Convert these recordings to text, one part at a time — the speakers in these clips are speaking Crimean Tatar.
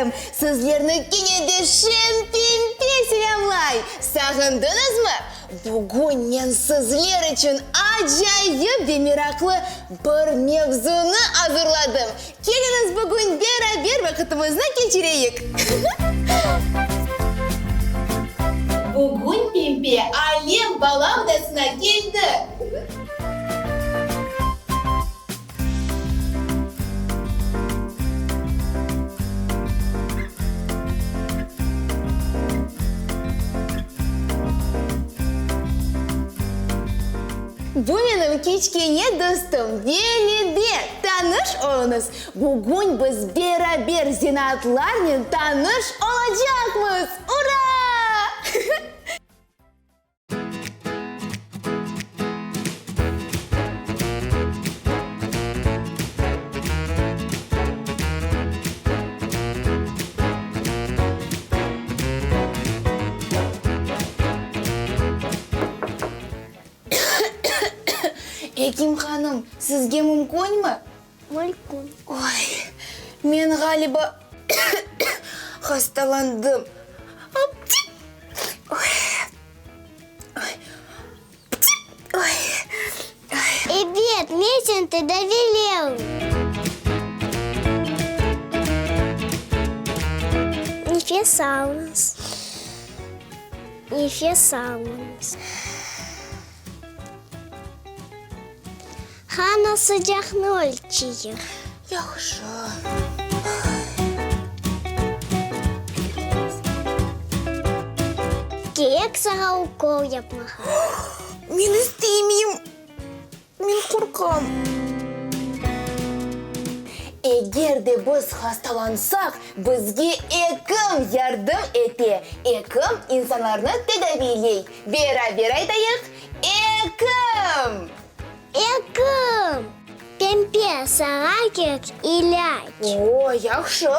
Balalarım, sizlerni kene de şeñ Pempe selâmlay! Sağındıñızmı? Bugün men sizler içün acayip ve meraqlı bir mevzunı azırladım. Keliñiz bugün beraber vaqıtımıznı keçireyik! Bugün Pempe Alem bala odasına keldi. Bu menim kiçkene dostum Velide, tanış oluñız! Bugün biz beraber zenaatlarnen tanış olacaqmız! Ura! Ekim hanım, sizge mümkünmi? Mülkün. Oy, men ğaliba hastalandım. Apti! Oy! Oy! Pti! Oy! Ebet, men seni tedaviyleyim. Nefes alıñız. Nefes alıñız. Qana sıcaqnı ölçeyik. Yahşı. Kerek saña ukol yapmağa. Men istemeyim. Men qorqam. Eger de biz hastalansaq, bizge ekim yardım ete. Ekim insanlarnı tedaviyley. Beraber aytayıq, Ekim! Ekim! Pempe, saña kerek ilâc. O, yahşı.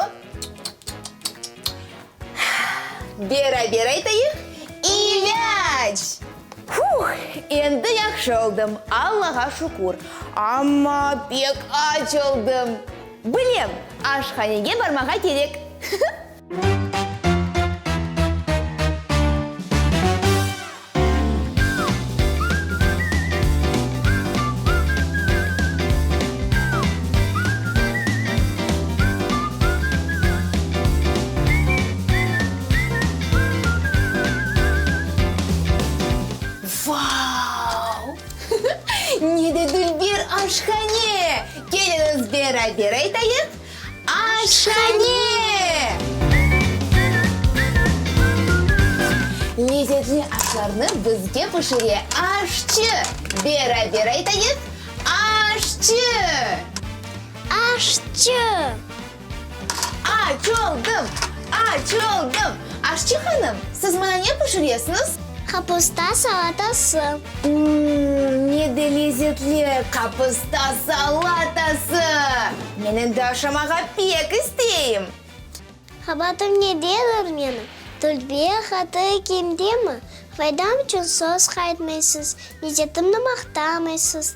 Beraber aytayıq, İlâc! Fuh, endi yahşı oldım, Allağa şükür. Amma pek aç oldım. Bilem, aşhanege barmağa kerek. Vau! Ne de dülber aşhane! Keliñiz beraber aytayıq, Aşhane! Lezetli aşlarnı bizge pişire aşçı. Beraber aytayıq, Aşçı! Aşçı! Aç oldım! Aç oldım! Aşçı hanım, siz maña ne pişiresiñiz? Qapusta salatası. Mmm, ne de lezetli qapusta salatası! Men endi aşamağa pek isteyim. Qabaatım nededir menim? Tülbe hatı kimdemi? Faydam içün söz qaytmaysız, Lezetimni maqtamaysız.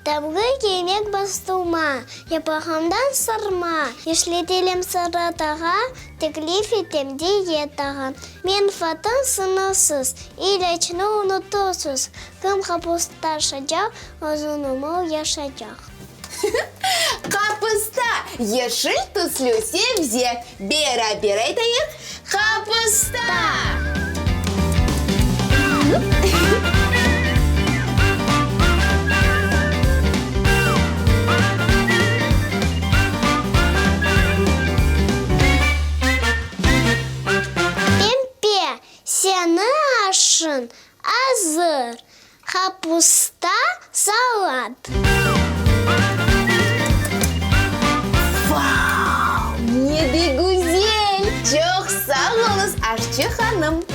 Damğı yemek bastırma, Yapağımdan sırma, İşletelem sıratağa, Teklif etem diyetağa. Menfaatım sıñırsız, İlâcnı unutırsız, Kim qapusta aşacaq, Uzun ömür yaşaycaq. Qapısta, yeşil tüslü sebze. Beraber aytayıq, qapısta! Pempe, seniñ aşıñ azır. Qapusta salat. Vau, ne de güzel! Çoq sağ oluñız, aşçı hanım!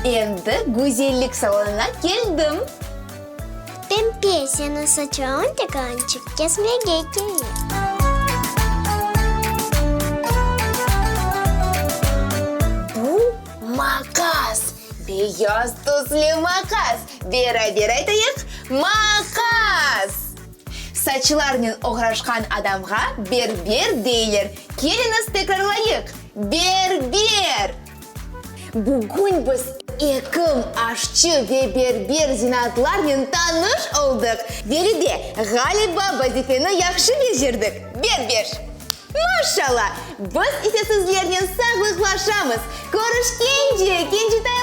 Endi güzellik salonına keldim. Pempe, seniñ saçlarıñ tekarançıq kesmege kerek. Bu maqas, beyaz tüslü maqas. Beraber aytayıq, maqas! Saçlarnen oğraşqan adamğa berber deyler. Keliñiz tekrarlayıq, Berber! Bugün biz ekim, aşçı ve berber zenaatlarnen tanış oldıq. Velide, ğaliba, vazifeni yahşı becerdik. Berber! Maşalla! Biz ise sizlernen sağlıqlaşamız. Körüşkence, Kencitay!